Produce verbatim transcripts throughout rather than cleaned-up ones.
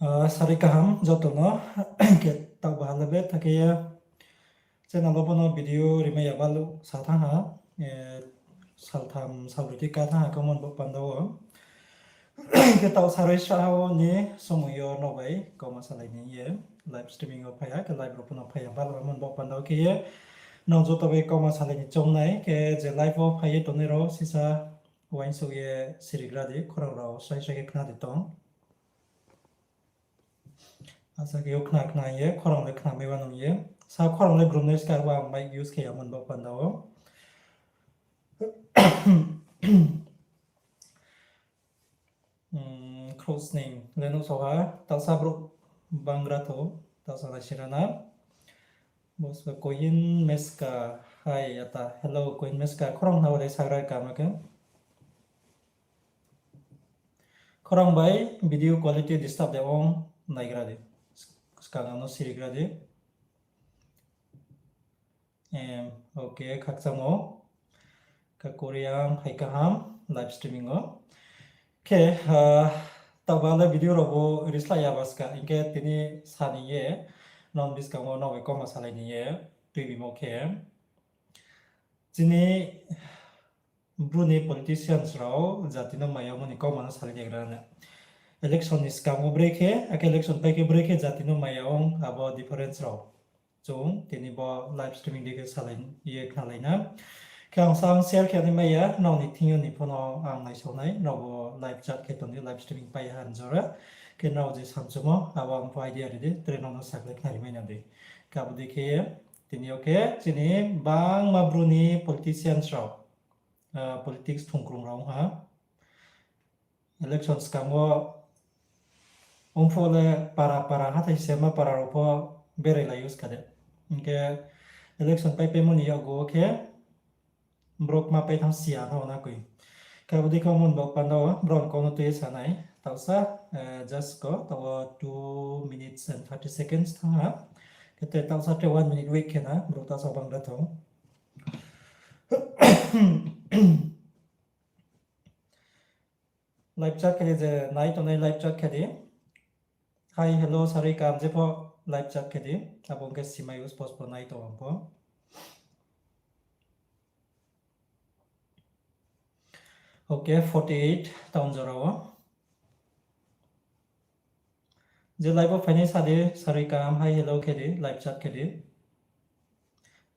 Ah, sari kaham joto no. Khe taoh baha le be thakhe ye channel wo bo no video rimai ya baluh sa thanng ha. Eh, saltham salbroi ti ka thanng ha khe mon bo panda wo. Khe taoh saroi sraha wo ni somoi yo no bai kauma salai ni ye live streaming wo phai ha, khe live rao pho no phai ha, baluh mon bo panda wo khe ye nrao joto bai kauma salai ni choung nai, khe je live wo phai ye tongnai rao sisa uaingsouh ye sirigra di, khorang rao srai srai khe khna di tong. Asa khe yo khna khna ye, khorang le khna mai wa nung ye. Sa khorang le grum nai skar wa ang mic use khe ya mon bo panda wo. Hmm, Khrouhsning le nuh so ha, taohsa brouh bangra tho, taohsa lai sira na. Bo se Koyin Meska, hi ata, hello Koyin Meska, khorang na le sagra kama khe. Khorang bai video quality disturb de ong naigra di. Skang ano sirigra di. Em, okay, khakchangmo. Ka Korean hai kaham live streaming o. Khe, ah, taoh ba le video rao bo risla ya baska, hing khe tini sani ye, non buskang wo nrao bai kauma salai ni ye, tuibimo khe. Chini Bru ni politicians rao jati no maya mo ni kauma no salai ni gra na. Election ni skang wo brekhe, akhe election pai khe brekhe jati no maya ong abo difference rao. Chung tini bo live streaming dei khe salai ye khnalai na. Khe ang sa ang share khe ni maya, nrao ni thing yo ni pho no ang naisao nai, nrao bo live chat khe tong di, live streaming pai ha njora. Khe nrao je samchumo, abo ang pho idea ri di, tre nrao no sakhlai khnari mai na di. Khe abo dei khe tini yo khe chini bangma Bru ni politicians rao, ah, politics thungkrung rao ha. Election skang wo ongphuh le para para hathái sema para rao pho berai lai use kha de. Hing khe election paipaimo ni yakgu wo khe brao kma pai thanng si ya no na koi. Khe abo dei khe mon bo panda wo brao ni kau no tui ye sa nai. Taohsa, eh, just ko, taoh wo two minutes and thirty seconds thanng ha. Khe te taohsa te one minute wait khe na, brao taohsa bangra tho. Live chat khe di je nai tongnai live chat khe di. Hi, hello, sarui kam je pho live chat khe di. Abo ong khe simai use post pho nai tong ang pho. Okay, forty eight town jora wo. Je live wo phainai sa di, sarui kam, hi, hello khe di, live chat khe di.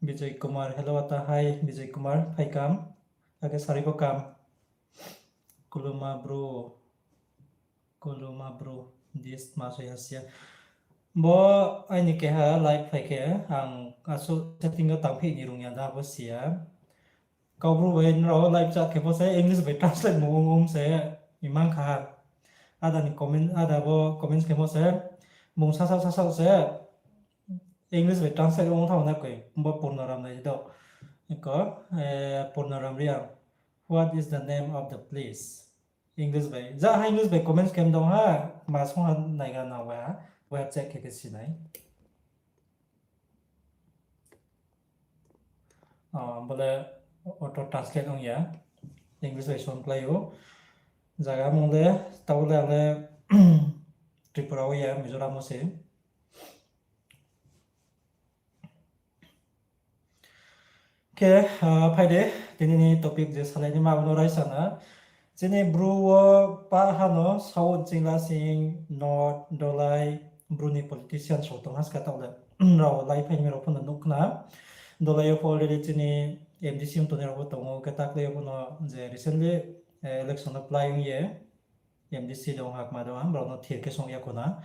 Bijay Kumar, hello ata, hi, Bijay Kumar, phai kam. Akhe sarui pho kam. Kuluma bro, Kuluma bro, dis ma soi hasia. Bo aini keha live phai khe, ang asuh setting yo tangphi ni rung ya da bo si ya. Kaubru bai nrao live chat khe pho se English bai translate mung ong se imang kha. Ada ni comment, ada bo comments khe pho se mung sasaoh sasaoh se English bai translate ong thanng na koi, bo Purnaram nai do. Iko, eh, Purnaram Reang. What is the name of the place? English bai. Ja ha English bai comments khe dong ha, ma song ha naigra na wa, website khe khe sinai. Ah, bo le auto translate ong ya. English bai song klái ou. Zaga mung le, tau le ang le Tripura wo ya, Mizoram wo se. Khe, ah, phai de, tini ni topic je salai ni ma bo no raisa na. Chini Bru wo pa ha no, South, Chinglasing, North, Dolai, Bru ni politicians rao tong ha ska tau le. Rao lai phai ni rao pho no nuh khna. Dolai yo pho already chini M D C ong tongnai rao pho tong ou, khe taklai yo pho no je recently, eh, election no plai ong ye. M D C dong ha kma dong ha, brao no thir khe song ya khna.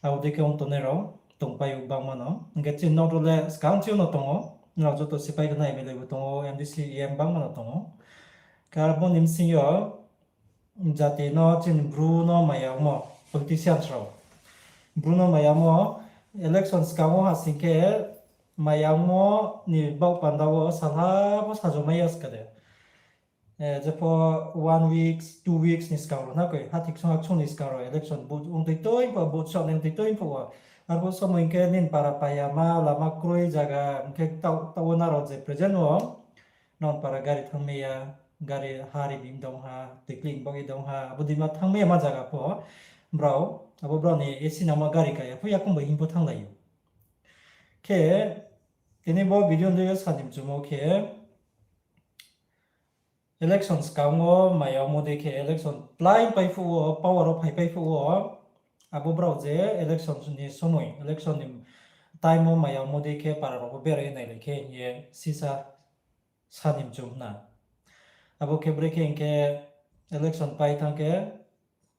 Abo dei khe ong tongnai rao tongpai ou bangma no. Hing khe chini North wo le skang chini no tong ou. Nrao joto sipai khna M L A bo tong ou, M D C, E M bangma no tong ou. Khe abo ni bsing yo jati no chini Bru no maya ongmo, politicians rao. Bru no maya ongmo, election skang wo ha sing khe maya ongmo ni baoh panda wo salha bo sajo mai ya ska de. Eh, jepho one weeks, two weeks ni skang rao na koi, hathik song hak song ni skang rao election vote ong tui tui pho, vote song ong tui tui pho. Arphuh somoi hing khe nini para paya ma, lama kroi zaga, hing khe tau, tau wo nrao je present wo, non para gari thanngmai ya, gari hari bim dong ha, tikling bagi dong ha, abo dima thanngmai ya ma zaga pho. brao, abo brao ni ac nangma gari ka ya pho yakoung bai hing pho thannglai ou. Khe, tini bo video no yo sani mchumo khe, election skang wo maya omo dei khe election plai pai phuh wo, power wo phai pai phuh wo, abo brao je election ni somoi, election ni time wo maya omo dei khe para rao pho berai ye nailai khe hing ye sisa sani mchum na. Abo khe brekhe hing khe election pai thanng khe,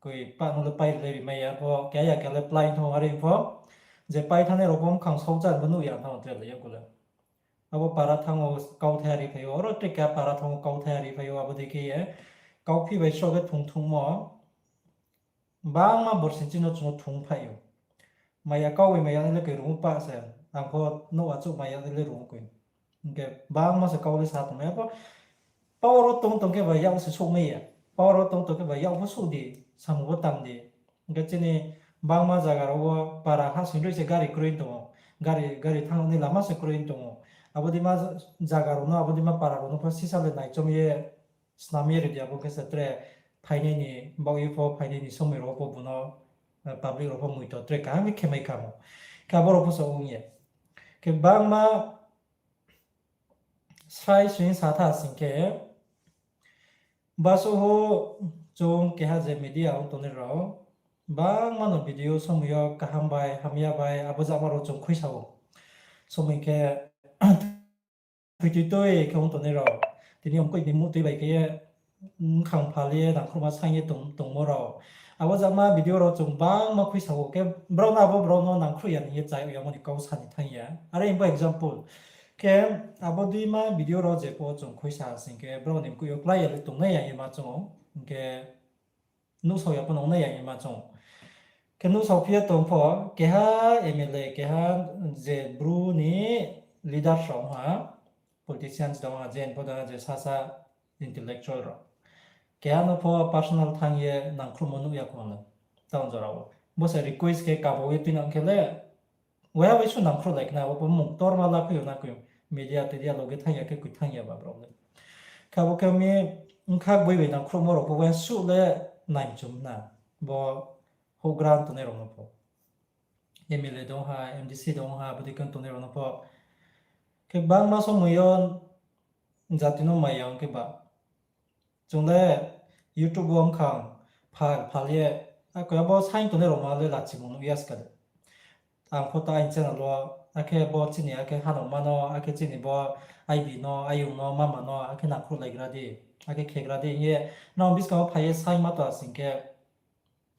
koi pah no le pai le rimai ya pho, keha ya keha le plai thanng are pho, je pai thanngnai rao pho mkhang saohcha bo nuh ya thanng tre le yakgu le. Abo para thanng wo kauthai ari phai ou, oro tre keha para thanng wo kauthai ari phai ou, abo dei khe ye kauphi bai sroh khe thung thungmo, bangma borsi chini no chung no thung phai ou. Maya kau bai maya nai le koi rung pah se, ang pho nouh achouh maya nai le rung koi. Hing khe bangma se kau le sa tongmai ya pho, power wo tong tong khe ba yak se souhmai ya. Power wo tong tong khe ba yak pho souh di, samung pho tang di. Hing khe chini bangma zaga rao wo para ha sing roi se gari kroi tong ou. Gari, gari thanng ni lama se kroi tong ou. Abo deima zaga rao no, abo deima para rao no pho sisa le naichom ye snam ye ri di, abo khe se tre phainai ni baoh ye pho, phainai ni somoi rao pho bung no, public rao pho moito tre kaham khe khemai khamo. Khe abo rao pho se ong ye. Khe bangma srai sing sa tha sing khe, basuh ho chung keha je media ong tongnai rao, bangma no video somoi yo kaham bai, hamya bai, abo jama rao chung khuisa ou. Somoi khe, thoitoi toi khe ong tongnai rao, tini ongkoi ni muhtui bai khe ye, mkhang phal ye, nangkhruhma saing ye tong, tongmo rao. Abo jama video rao chung bangma khuisa ou, khe brao no abo brao no nangkhruh ya hing ye chai yamo ni kau sani thanng ya. Are bo example. Khe abo deima video rao je pho chung khuisa sing khe brao ni mkoih yo klái ya le tongnai ya hing ye ma chung ou. Hing khe nuhsao ya pho nongnai ya hing ye ma chung ou. Khe nuhsao phi ye tong pho, keha M L A, keha je Bru ni leaders rao ha, politicians dong ha, je pho dong ha, je sasa intellectual rao. Keha no pho personal thanng ye nangkhruhmo nuh ya kho le, town jora wo. Bo se request khe kabo ye tuinang khe le, waiha bai su nangkhruh lai khna, abo pho mung torma la khui yo na koi, media tedia loge thanng ya khe koi thanng ya ba brao le. Khe abo khe mi bkha gboi bai nangkhruhmo rao pho waiha suh le naimchum na, bo houhgra tongnai rao no pho. M L A dong ha, M D C dong ha, abo dei khe tongnai rao no pho. Khe bangma somoi yo jati no maya ong khe ba. Chung le YouTube wo mkhang phal, phal ye, akhe abo saing tongnai rao ma le lachimung nuh ya ska de. Ang pho ta aini channel wo, akhe bo chini, akhe hanoma no, akhe chini bo aibi no, ayong no, mama no, akhe nangkhruhlaigra di, akhe khegra di hing ye, nrao buskang wo phai ye saingma tong sing khe,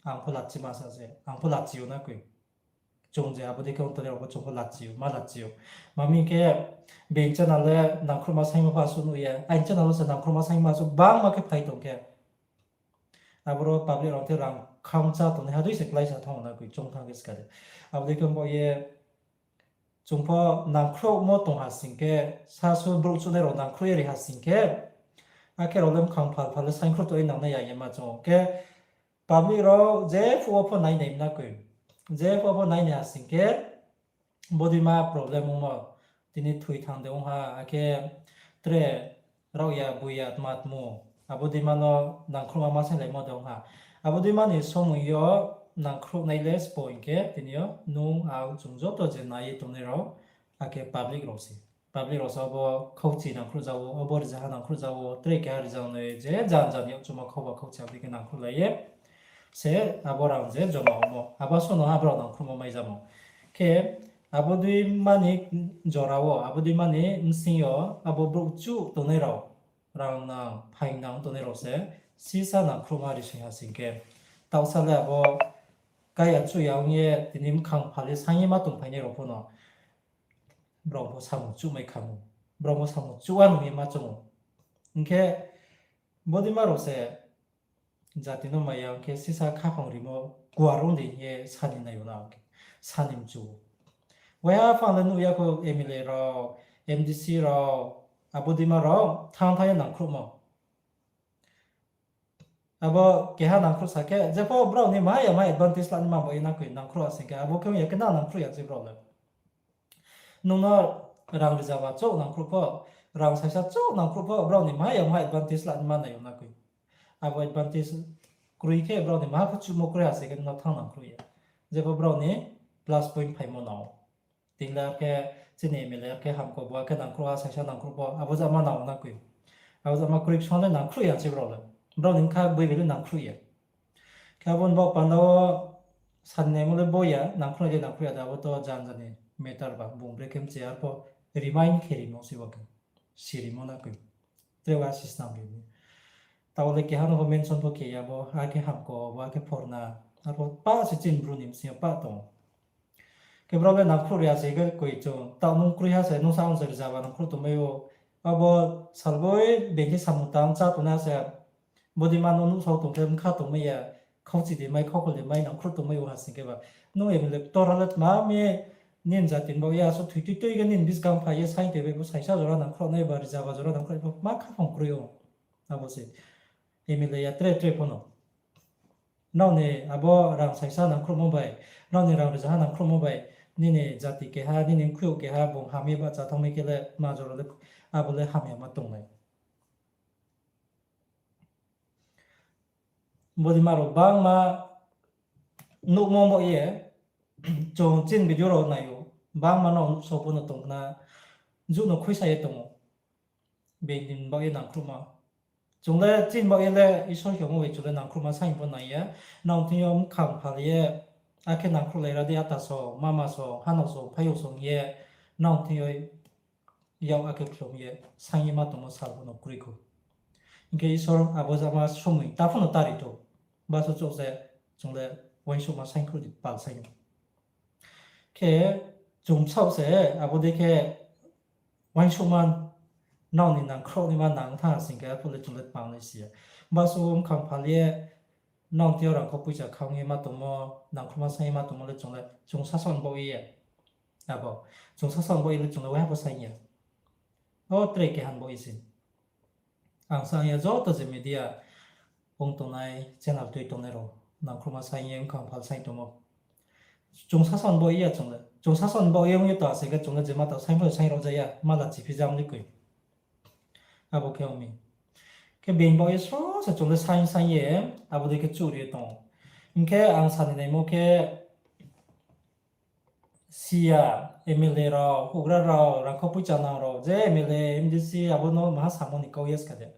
ang pho lachima sa se, ang pho lachi ou na koi. Chung je abo dei khe ong tongnai rao pho chung pho lachi ou, ma lachi ou. Ma mi khe, being channel le nangkhruhma saingma pho asuh nuh ye, aini channel wo se nangkhruhma saingma asuh bangma khe phai tong khe. Aboro public rao the rang khangcha tongnai ha dei se kláisa thanng na koi, chung thanng khe ska de. Abo dei khe bo ye, chung pho nangkhruhmo tong ha sing khe, sasu brouh chuhnai rao nangkhruh ye ri ha sing khe, akhe rao le mkhang phal phal le saingkhruh tong ye nangnai ya ye ma chung ou. Khe public rao jephuh wo pho nai nai na koi. Jephuh wo pho nai nai ha sing khe, bodeima problem ongmo, tini thoi thang de ong ha, akhe tre rao ya, boi ya, tma tmo, abo deima no nangkhruhma ma sainglaimo de ong ha. Abo deima ni somoi yo nangkhruhnai le sbo hing khe, tini yo nung ang chung joto je nai ye tongnai rao, akhe public rao se. Public rao se abo khauchi nangkhruh ja ou, abo rizaha nangkhruh ja ou, tre keha rizanoi je jan jan yag chuma khauba khauchi abo dei khe nangkhruhlai ye se abo rang je joma ongmo. Abo suh no ha brao nangkhruhmo mai jamo. Khe abo deima ni jora wo, abo deima ni bsing yo, abo brouh chuh tongnai rao, rang nang, phaing nang tongnai rao se, sisa nangkhruhma ri sing ha sing khe. Taohsa le abo kaya chuh ya ong ye, tini mkhang phal ye saing ye ma tongphainai rao pho no, brao pho samung chuhmai kha ou. Brao pho samung chuh wa nung ye ma chung ou. Hing khe, bodeima rao se, jati no maya ong khe sisa khaphang rimo kuar ong di hing ye sani nai ou na, sani mchu ou. Waiha phang le nuh ya kho M L A rao, M D C rao, abo deima rao thanng thanng ye nangkhruhmo. Abo keha nangkhruh sa khe, jepho brao ni maha ya maha advantage la ni ma bo ye na koi nangkhruh ha sing khe, abo khe ong ya khe nang nangkhruh ya se brao le. Nung no rang rizaba chouh nangkhruh pho, rang saisa chouh nangkhruh pho, brao ni maha ya maha advantage la ni ma nai ou na koi. Abo advantage Kroi khe brao ni maha pho chuhmo kroi ha se khe no thanng nangkhruh ya. Jepho brao ni plus point phaimo nang ou. Tini le khe chini M L A khe hamko bo khe nangkhruh ha, saisa nangkhruh pho, abo jama nang ou na koi. Abo jama kroi ksong le nangkhruh ya se brao le. Brao ni bkha boi bai le nangkhruh ya. Khe abo ni baoh panda wo sannaimo le bo ya, nangkhruh nai de nangkhruh ya de, abo to jan jani matter ba, bung brekhe mche arpho remind khe rimo se bo khe. Sirimo na koi. Tre wa si snam ri ni. Tao le keha no pho mention pho khe ya bo, akhe hamko, bo akhe phorna, arpho pa se chini Bru ni bsing yo pa tong ou. Khe brao le nangkhruh ri ya se khe koi chung, tao nung kroi ha se, nung sa ong se rzaba nangkhruh tongmai ou. Abo salboi being khe samung tang chá tongnai se, bodei ma no nuhsao tong khe bkha tongmai ya, khauchi de mai, khaukhol de mai, nangkhruh tongmai ou ha sing khe ba. Nung M L A ktor ha le tma mi nini jati ni baoh ye asuh thoi tui tui khe nini buskang phai ye saing toi bai bo saisa jora nangkhruh nai ba rzaba jora nangkhruh nai pho ma khaphang kroi ou. Abo se M L A ya tre tre pho no. Nrao ni abo rang saisa nangkhruhmo bai, nrao ni rang rzaha nangkhruhmo bai, nini jati keha, nini mkhui keha, bung ham ye bahcha thanngmai khe le ma jora le, abo le hamya ma tongnai. Bodei ma rao bangma nuhmo baoh ye, chung chini video rao nai ou, bangma no nuhsao pho no tong khna, juh no khuisa ye tong ou. Being ni baoh ye nangkhruhma. Chung le chini baoh ye le Isor khe ongmo bai chung le nangkhruhma saing pho nai ya. Nrao thing yo mkhang phal ye, akhe nangkhruhlai ra di ata song, mama song, hanao song, phaiyong song ye, nrao thing yo yak akhe khlum ye, saing ye ma tongmo sal pho no kroi khou. Hing khe Isor abo jama somoi ta pho no ta ri thou. Baso chouh se chung le uaingsouhma saingkhruh di pal saing ou. Khe chung bsaoh se abo dei khe uaingsouhma nrao ni nangkhruh naima nang thanng ha sing khe arphuh le chung le tma nai si ya. Baso mkhang phal ye nrao thing yo rangkho poicha khang ye ma tongmo, nangkhruhma saing ye ma tongmo le chung le chung sasaoh ni baoh ye ya. Abo, chung sasaoh ni baoh ye le chung le waiha pho saing ya. O tre keha ni baoh ye se. Ang sa ya joto je media ong tongnai, channel tui tongnai rao, nangkhruhma saing ye mkhang phal saing tongmo. Chung sasaoh ni baoh ye ya chung le. Chung sasaoh ni baoh ye ong ye tong se khe chung le jema tao saing pho saing rao ja ya, ma lachi phi jam ni koi. Abo khe ong mi. Khe being baoh ye sro se chung le saing saing ye, abo dei khe chuh ri ye tong ou. Hing khe ang sa ni naimo khe, si ya, M L A rao, houhgra rao, rangkho poichanang rao, je M L A, M D C, abo no maha samo ni kau ye ska de.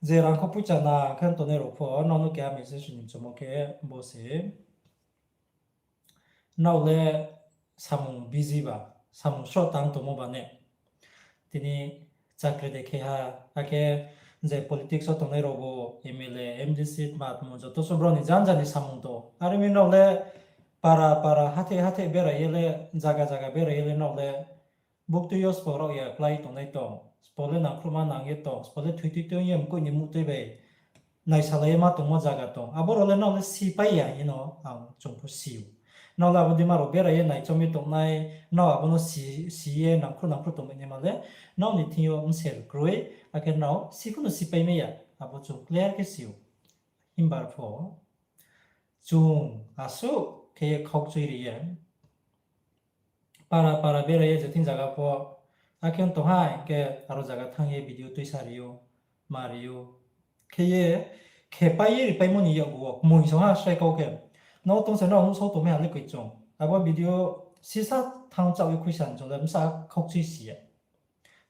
Je rangkho poichanang khe tongnai rao pho, nrao no keha message ni chomo khe bo se. Nrao le samung busy ba, samung sroh tang tongmo ba ne. Tini chakri de khe ha, akhe je politics wo tongnai rao bo M L A, M D C, tma tmo joto se brao ni janja ni samung tong. Are mi nrao le para para, hathái hathái berai ye le, zaga zaga berai ye le nrao le buktui yo sbo rao ya klái tongnai tong. Sbo le nangkhruhma nang ye tong, sbo le thoi tui tui ye mkoih ni muhtui bai naisalai ye ma tongmo zaga tong. Abo rao le nrao le sipai ya hing ye no ang chung pho si ou. Nrao le abo dei ma rao berai ye naichom ye tongnai, nrao abo no si, si ye nangkhruh nangkhruh tongmai naima le, nrao ni thing yo mser kroi, akhe nrao si pho no sipai mai ya, abo chung clear khe si ou. Himba pho, chung asuh khe ye khaukchui ri ye, para para berai ye je thing zaga pho, akhe tong ha hing khe aro zaga thanng ye video tuisa ri ou, ma ri ou. Khe ye, khepai ye ripaimo ni yakgu wo kmoi song ha srai kau khe. Nrao tong se nrao nuhsao tongmai ha le koi chung. Abo video sisa thanng chaoh ye khuisa ni chung le bsa khaukchui si ya.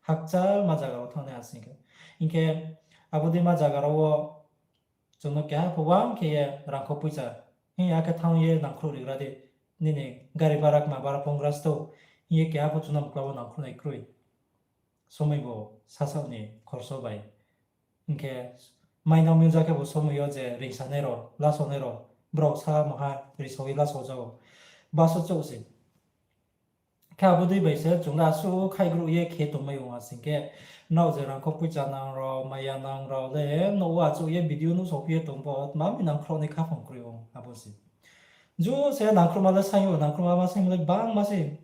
Hakchalma zaga rao thanngnai ha sing khe. Hing khe abo dei ma zaga rao wo chung no keha pho uang khe ye rangkho poicha hing ya khe thanng ye nangkhruh rigra di. Nini gari bara kma bara phongra sto hing ye keha pho chung no mkla wo nangkhruh nai kroi. Somoi bo sasaoh ni khorso bai. Hing khe mainang miuja khe bo somoi yo je ringsanai rao, lasonai rao, brao sa maha risao ye lasao ja ou. Baso chouh se. Khe abo dei bai se chung le asuh khaihgruh ye khe tongmai ou ha sing khe, nrao je rangkho poichanang rao, maiyanang rao le, nouh wo achouh ye video nuhsaophi ye tong pho, tma mi nangkhruh nai khaphang kroi ou, abo se. Ju se nangkhruhma le saing ou, nangkhruhma ma saingmo le bangma se.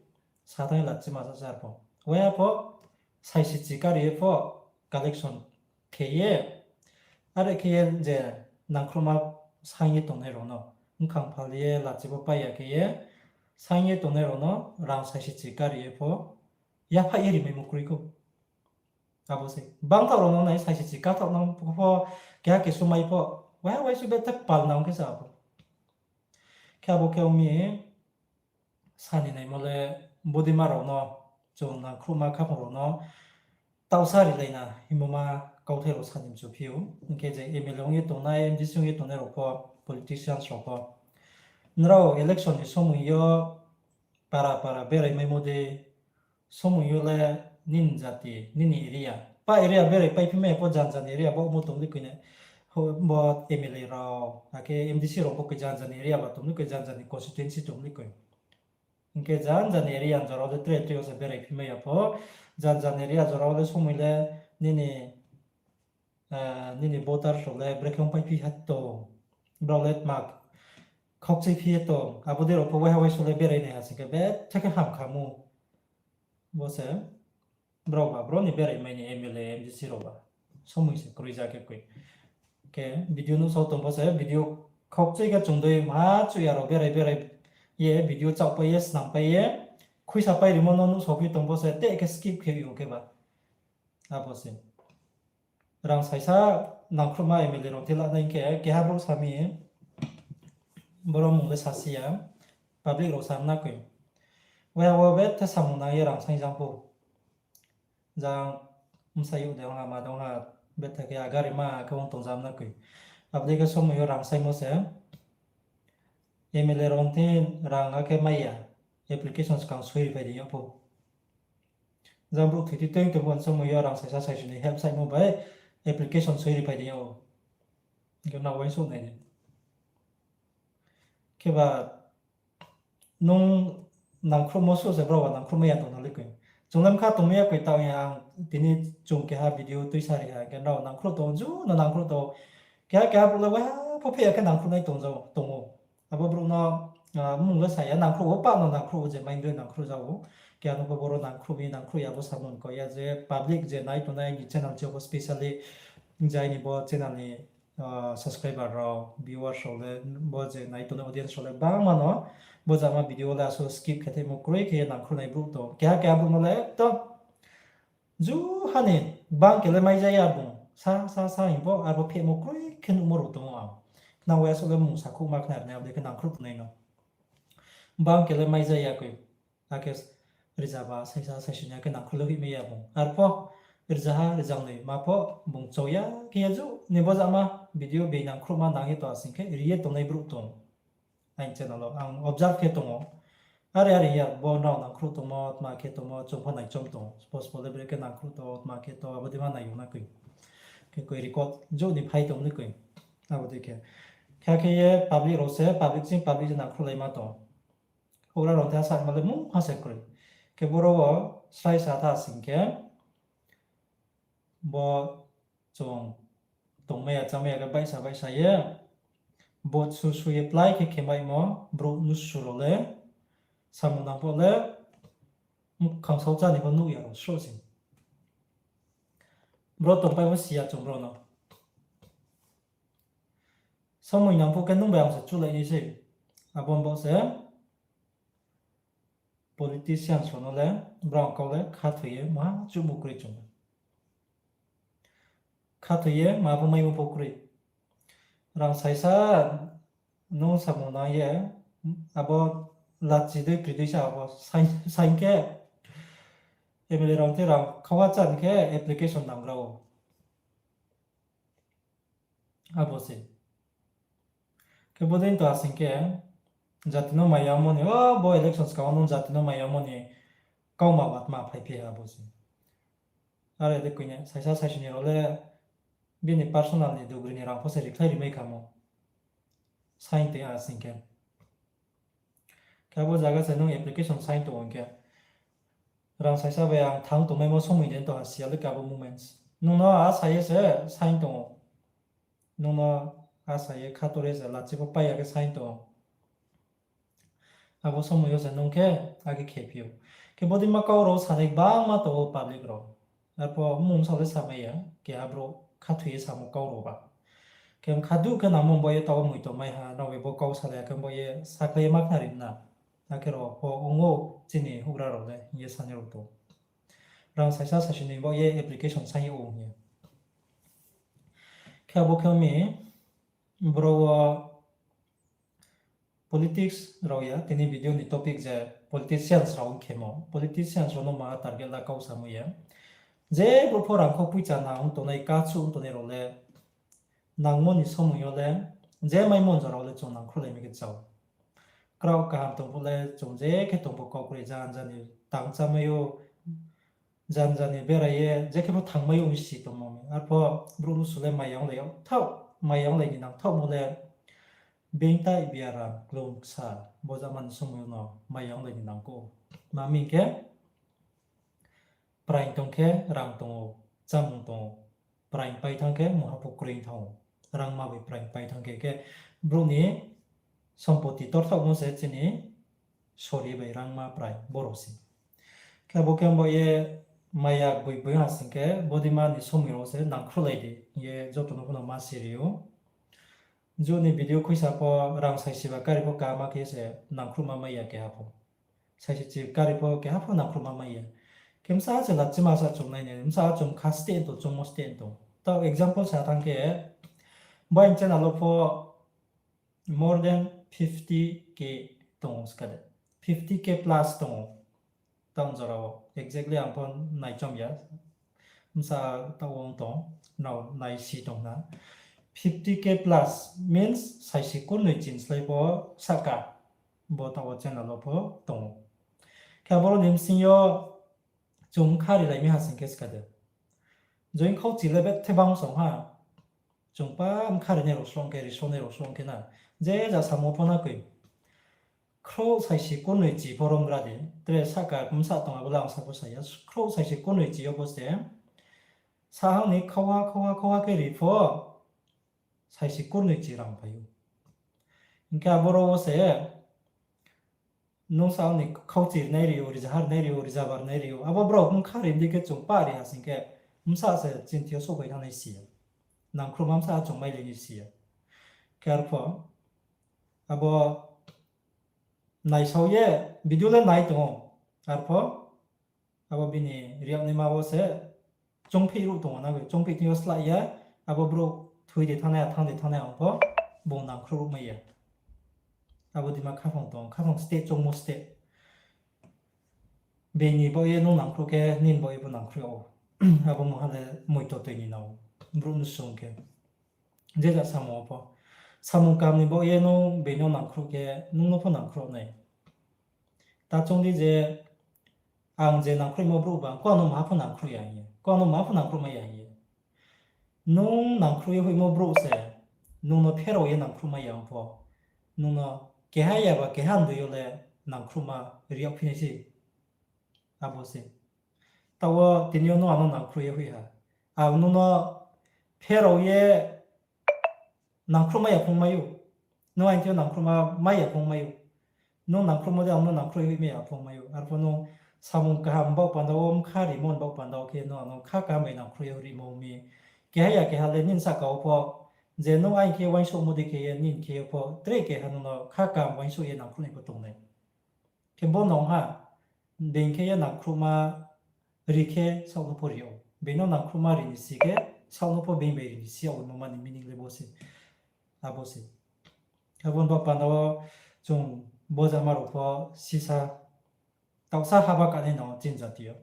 Sa thanng ye lachima sa se arpho. Waiha pho, saisichi kari ye pho, collection khe ye, are khe ye je nangkhruhma saing ye tongnai rao no, bkhang phal ye lachi pho pai ya khe ye, saing ye tongnai rao no rang saisichi kari ye pho, yaphaih ye rimaimo kroi khou. Abo se. Bangthaoh rao no nai saisichi kathaoh nang pho, keha kesu mai pho, Waiha waisuh betha pal nang khe sa abo. Khe abo khe ong mi sani naimo le bodei ma rao no, chung nangkhruhma khaphang rao no taohsa rilai na hingmo ma kauthai rao sani mchu phi ou. Hing khe je M L A ong ye tongnai, M D C ong ye tongnai rao pho, politicians rao pho, nrao election ni somoi yo para para berai maimo dei, somoi yo le nini jati, nini area, pa area berai paiphi mai ya pho, janja ni area bo mo tong di koi na, bo M L A rao, akhe M D C rao bo koi janja ni area ba tong di koi, janja ni constituency tong di koi. Hing khe janja ni area jora wo le tre tre wo se berai phi mai ya pho, janja ni area jora wo le somoi le nini, nini voters rao le brekhe ong paiphi ha tong, brao le tma khaukchai phi ye tong, abo dei rao pho waiha waisuh le berai nai ha sing khe betha khe ham kha mu. Bo se brao ba, brao ni berai mai ni M L A, M D C rao ba. Somoi se kroi ja khe koi. Khe video nuhsao tong pho se, video khaukchai khe chung dei ma chuh ya rao berai berai ye video chaohpai ye, snampai ye, khuisa pai rimo no nuhsao phi tong pho se, te khe skip khe ou khe ba. Abo se. Rang saisa nangkhruhma M L A rao the la nai khe, keha brouh sa mi, boro mung le sasi ya, public rao sa mna koi. Waiha wo betha samung nang ye rang saing jang pho. Jang bsayouh de ong ha, ma de ong ha, betha khe agari ma khe ong tong jam na koi. Abo dei khe somoi yo rang saimo se, M L A rao the rang akhe mai ya, application skang soi ri phai di yag pho. Jang brouh thoi ti tei tongmo ni somoi yo rang saisa saisi ni help saimo bai application soi ri phai di yag ou. Hing khe nrao uaingsouh nai di. Kheba nung nangkhruhmo suh se brao ba nangkhruhmai ya tong no le koi. Chung le mkha tongmai ya koi taoh ya ang tini chung keha video tuisa ri ha, khe nrao nangkhruh tong, ju no nangkhruh tong. Keha keha brouh le waiha pho phe ya khe nangkhruhnai tong ou. Abo brouh no, mung le sa ya, nangkhruh wo pah no nangkhruh wo je maindoi nangkhruh ja ou. Keha no pho boro nangkhruh mi nangkhruh ya bo samung kau ya je public je nai tongnai ni channel je bo specially je aini bo channel ni subscriber rao, viewers rao le, bo je nai tongnai audience rao le bangma no bo jama video le asuh skip khe thaimo kroi khe ye nangkhruhnai brouh tong. Keha keha brouh no le ekdom ju ha ni bang khe le mai ja ya bung sa sa sa hing pho, arbo phehmo kroi khe nuhmo rao tong ou ang. Khnang wai asuh le mung sakhouh ma khna ri nai, abo dei khe nangkhruh tongnai no. Bang khe le mai ja ya koi. Akhe rzaba saisa saisi ni akhe nangkhruh le hoihmai ya bung. Arpho rzaha rzangnoi ma pho bung chau ya khe ya ju ni bo jama video bei nangkhruhma nang ye tong asing khe ri ye tongnai brouh tong. Aini channel wo ang observe khe tong ou. Are are ya, bo nrao nangkhruh tongmo, tma khe tongmo, chung pho naichom tong ou. Suppose bo le brekhe nangkhruh tong ou, tma khe tong ou, abo dei ma nai yong na koi. Khe koi record jouh ni phai tong ni koi. Abo dei khe. Khe akhe ye public rao se, public ching public je nangkhruhlaima tong. Houhgra rao the ha sakma le mungha se kroi. Khe boro wo srai sa tha sing khe, bo chung tongmai ya chámai ya khe baihsa baihsa ye, vote su su ye plái khe khemaimo brouh nusu rao le, samung nang pho le, mkhang saoh chá ni pho nuh ya rao sroh se. Bro tongpai pho si ya chung bro no. Somoi nang pho khe nung bai ang se chulai nai sei. Abo bo se politicians rao no le, brao kau le khathoi ye maha chuhmo kroi chung. Khathoi ye maha pho maimo pho kroi. Rang saisa nung samung nang ye, abo lachi dei kri dei sa abo saing khe, M L A rao the rang khauha chá ni khe application nang rao. Abo se. Khe bodei to asing khe, jati no maya mo ni, o bo election skang wo nung jati no maya mo ni, kauma watma phaiphi ha abo se. Are de koine, saisa saisi ni rao le, bini personal ni dugri ni rang pho se rikhlai rimai khamo. Saing tei asing khe. Khe abo zaga se nung application saing tong ou hing khe, rang saisa bai ang thang tongmaimo somoi de to ha si ya le khe abo moments. Nung no asa ye se saing tong ou. Nung no asa ye khator ye se lachi pho pai ya khe saing tong ou. Abo somoi yo se nung khe age khephi ou. Khe bodei ma kau rao sanai bangma tong ou public rao. Arpho mung sa le samai ya, keha brouh khathoi ye samo kau rao ba. Khe mkha duh khe nangmo bo ye taoh moi tongmai ha, nrao bai bo kau salai ya khe bo ye sakhlai ye ma khnari na. Akhe rao pho ong ou chini houhgra rao le hing ye sanai rao tong. Rang saisa saisi ni bo ye application saing ye ong ye. Khe abo khe mi, bro wo politics rao ya, tini video ni topic je politicians rao ong khemo, politicians rao no ma target la kau samo ya. Je brouh pho rang kho poicha nang ong tongnai, kachu ong tongnai rao le, nangmo ni somoi yo le, je maimo jora wo le chung nangkhruhlai mi khe chao. Kraoh kaham tong phuh le chung je khe tong pho kau kroi, janja ni tang chámai ou, janja ni berai ye je khe pho thangmai ou hing si tongmo mi. Arpho brouh no su le maya onglai yag thaoh, maya onglai ni nang thaohmo le, being tai biaram klum ksa, bo jama ni somoi yo no maya onglai ni nang kho. Ma mi hing khe, praing tong khe rang tong ou, chámung tong ou, praing pai thanng khe mungha pho kroi thanng ou, rangma bai praing pai thanng khe, khe brouh ni sompoti torthaohmo se chini sori bai rangma praing boro se. Khe abo khe bo ye maya boi boi ha sing khe, bodeima ni somoi rao se nangkhruhlai di hing ye joto no pho no ma si ri ou. Juni video khuisa pho rang saisi ba kari pho kama khe se nangkhruhma mai ya keha pho. Saisi chi kari pho keha pho nangkhruhma mai ya. Khe bsa se lachima sa chung nai nai, bsa chung kha steh tong, chungmo steh tong. Taoh example sa thanng khe, bo aini channel wo pho more than fifty K tong ou skade. Fifty K plus tong ou. Taoh jora wo exactly ang pho naichom ya. Bsa taoh ong tong, nrao nai si tong na. Fifty K plus means saisi kurnoi chin slái pho sahka. Bo taoh wo channel wo pho tong ou. Khe aboro ni bsing yo chung bkha rilai mi ha sing khe skade. Join khauchi le bethe bang song ha. Chung pa bkha rinai rao song khe, risonai rao song khe na. Je ja samo pho na koi. Khrouh saisi kurnoi chi pho romgra di. Tre sahka bsa tong abo le ang sa pho sa ya. Khrouh saisi kurnoi chi yo pho se, sahang ni khauha, khauha, khauha khe ri pho, saisi kurnoi chi rang phai ou. Hing khe aboro wo se, nung sa ni khauchi rinai ri ou, rijaha rinai ri ou, rijaba rinai ri ou. Abo brao bkha ri di khe chung pa ri ha sing khe, bsa se chinthi yo souhphai thanngnai si ya. Nangkhruhma bsa chung mailai ni si ya. Khe arpho, abo naisao ye, video le nai tong ou. Arpho, abo bini react naima wo se, choungphih ruh tong ou na, choungphih thing yo slah ye, abo brouh thui de thanngnai, thanng de thanngnai ang pho, bung nangkhruh ruh mai ya. Abo deima khaphang tong, khaphang steh, choungmo steh. Being ni baoh ye nung nangkhruh khe, nini baoh ye pho nangkhruh yag ou. Abo mungha le moito toi ni nang ou. Brouh no sung khe. Je ja samung wo pho. Samung kaham ni baoh ye nung being no nangkhruh khe, nung no pho nangkhruh nai. Ta choung di je, ang je nangkhruhmo brouh ba, kau no maha pho nangkhruh ya hing ye. Kau no maha pho nangkhruh mai ya hing ye. Nung nangkhruh ye hoihmo brouh se, nung no pherao ye nangkhruh mai ya ong pho. Nung no keha ya ba keha ndoi yo le nangkhruhma ri yag phi nai se. Abo se. Taoh wo tini yo nung ang no nangkhruh ye hoih ha. Ang nung no pherao ye nangkhruh mai ya phung mai ou. Nung aini thing yo nangkhruhma mai ya phung mai ou. Nung nangkhruhmo de ang no nangkhruh ye hoih mai ya phung mai ou. Arpho nung samung kaham baoh panda wo, bkha rimo baoh panda wo khe nung ang no kha kaham bai nangkhruh ye hoih rimo mi. Keha ya keha le nini sahka wo pho, je nung aini khe uaingsouhmo dei khe ye nini khe ye pho tre keha nung no kha kaham uaingsouh ye nangkhruh nai pho tong nai. Khe bo nung ha, being khe ye nangkhruhma ri khe saoh no pho ri ou. Being no nangkhruhma ri ni si khe, saoh no pho being bai ri ni si yag ou, nungma ni meaning le bo se. Abo se. Abo ni baoh panda wo chung bojama rao pho sisa, taohsa haba kanai nang ou chini jati yo.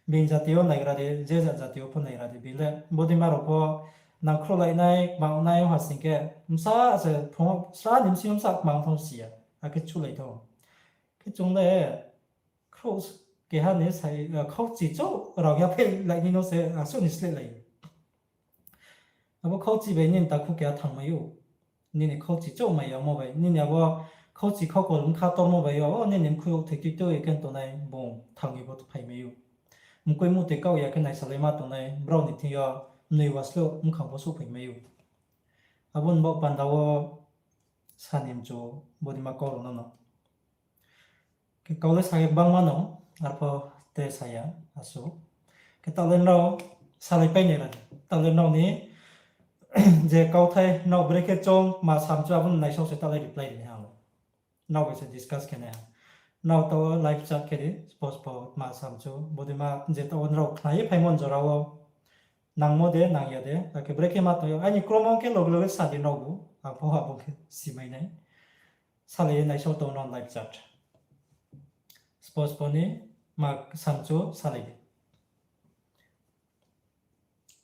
Being jati yo naigra di, je ja jati yo pho naigra di, being le bodeima rao pho nangkhruhlai nai, kmang nai ong ha sing khe, bsa se phung sra ni bsing yo bsa kmang thanng si ya, akhe chulai thanng. Khe chung le khrouh keha ni sai, khauchi chouh rao ya phai lai ni no se asuh ni slehlai. Abo khauchi bai nini takhu keha thanngmai ou. Nini khauchi chouh mai yamo bai, nini abo khauchi khaukol bkha tormo bai yo, o nini mkhui yo thoi tui tui khe tongnai bung thanng ni bo phaimai ou. Mkoih mutoi kaoh ya khe naisalaima tongnai brao ni thing yo mnoi waslo bkhang pho souhphaimai ou. Abo ni baoh panda wo sa ni mchu bodeima kau rao no no. Khe kau le sa ye gbangma no, arpho tre sa ya, asuh. Khe taoh le nrao salaipai nai ra di. Taoh le nrao ni je kauthai nrao brekhe choung ma samchu abo no naisao se taoh le reply ri nai ha ang. Nrao bai se discuss khe nai ha. Nrao taoh wo live chat khe di, spo spo ma samchu. Bodeima je taoh wo nrao khna ye phaimo ni jora wo Nangmo de, nang ya de, akhe brekhe ma tong yo. Aini kromo khe loge loge sa di nrao bu. Abo, abo khe simai nai. Salai ye naisao tong nrao live chat. Spo spo ni ma samchu salai di.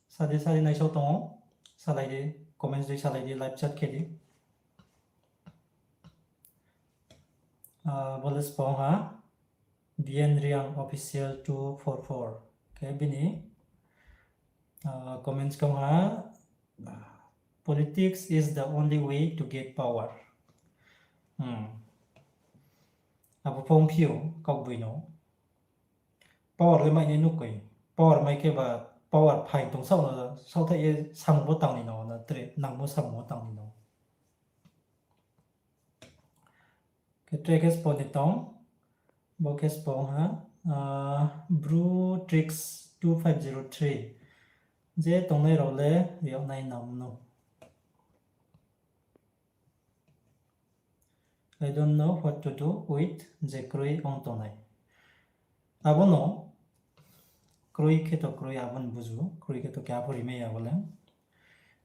Sa di, sa di naisao tong ou. Salai di, comments di salai di, live chat khe di. Ah, bo le spo ha, D N Riang Official two four four. Khe bini, ah, comments kau ha, "Politics is the only way to get power." Hmm. Abo phong phiu, kau bui no. Power le mai ni nukoi. Power mai khe ba, power phaing tong sao no, saohthaih ye samung bo tang ni no, na tre, nangmo samung bo tang ni no. Khe tre khe spo ni tong, bo khe spo ha, ah, Bru Tricks two five zero three. Je tongnai rao le riak nai nang no. I don't know what to do with je kroi ong tongnai. Abo no kroi khe to kroi abo ni buzu, kroi khe to khe abo rimai ya bo le.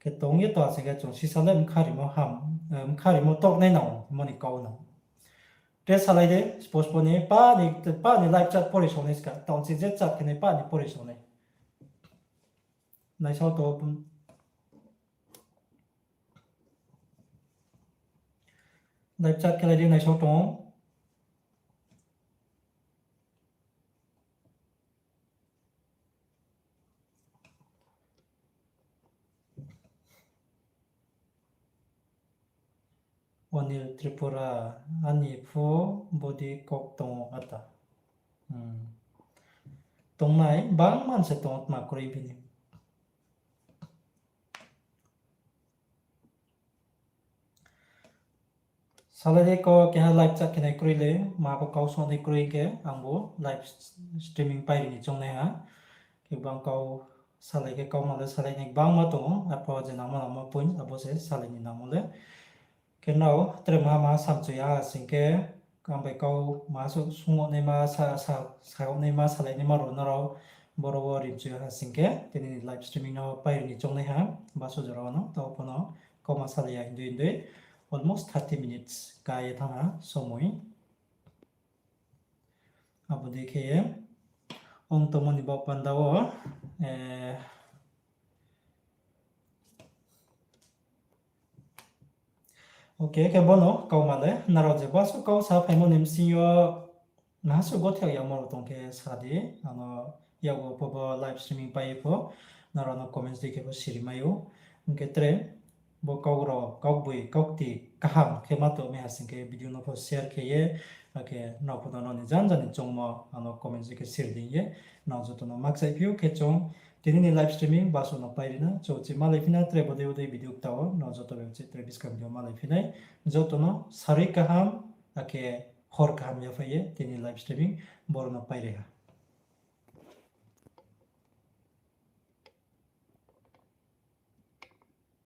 Khe tong ye to ase khe chung sisa le mkha rimo ham, eh, mkha rimo tok nai nang mo ni kau no. Tre salai de, spo spo ni, pa ni, pa ni live chat pori song nai ska, tong si je chat khe nai pa ni pori song nai. Naisao to, live chat khe lai di naisao tong. Onil Tripura, ani pho body kok tong ou ata. Hmm. Tongnai bangma se tong ou tma kroi bini. Salai de kau keha live chat khe nai kroi le, ma bo kau song nai kroi khe, ang bo live streaming pai ri ni choung nai ha. Khe bang kau salai khe kau ma le salai nai bangma tong ou, arpho je nangmo nangmo point, abo se salai ni nangmo le. Khe nrao tre maha maha samchoi ya ha sing khe, ang bai kau maha sung, sung naima, sa, sa, sa naima, salai naima rao nrao boro wo rimchoi ya ha sing khe, tini ni live streaming no pai ri ni choung nai ha, baso jora wo no, taoh pho no, kau ma salai ya hindui hindui, almost thirty minutes ka ye thanng ha somoi. Abo dei khe ye, ong tongmo ni baoh panda wo, eh, okay, khe bono kauma le, nrao je baso kau sa phaimo ni bsing yo, naha suh gothe yagmo rao tong khe sa di, ano yakgu pho bo live streaming pai ye pho, nrao no comments dei khe pho siri mai ou. Hing khe tre, bo kau rao, kaugboi, kaukti, kaham khe ma tong mi ha sing khe video no pho share khe ye, akhe nrao pho no nrao ni jan jan ni choungmo ano comments dei khe siri di ye, nrao joto no makchaih phi ou khe chung, tini ni live streaming baso no pai ri na, chung chi malai phi na tre bodei bodei video kta wo, nrao joto bai chi tre buskang video malai phi nai, joto no sarui kaham, akhe hor kaham yaphai ye, tini live streaming boro no pai ri ha.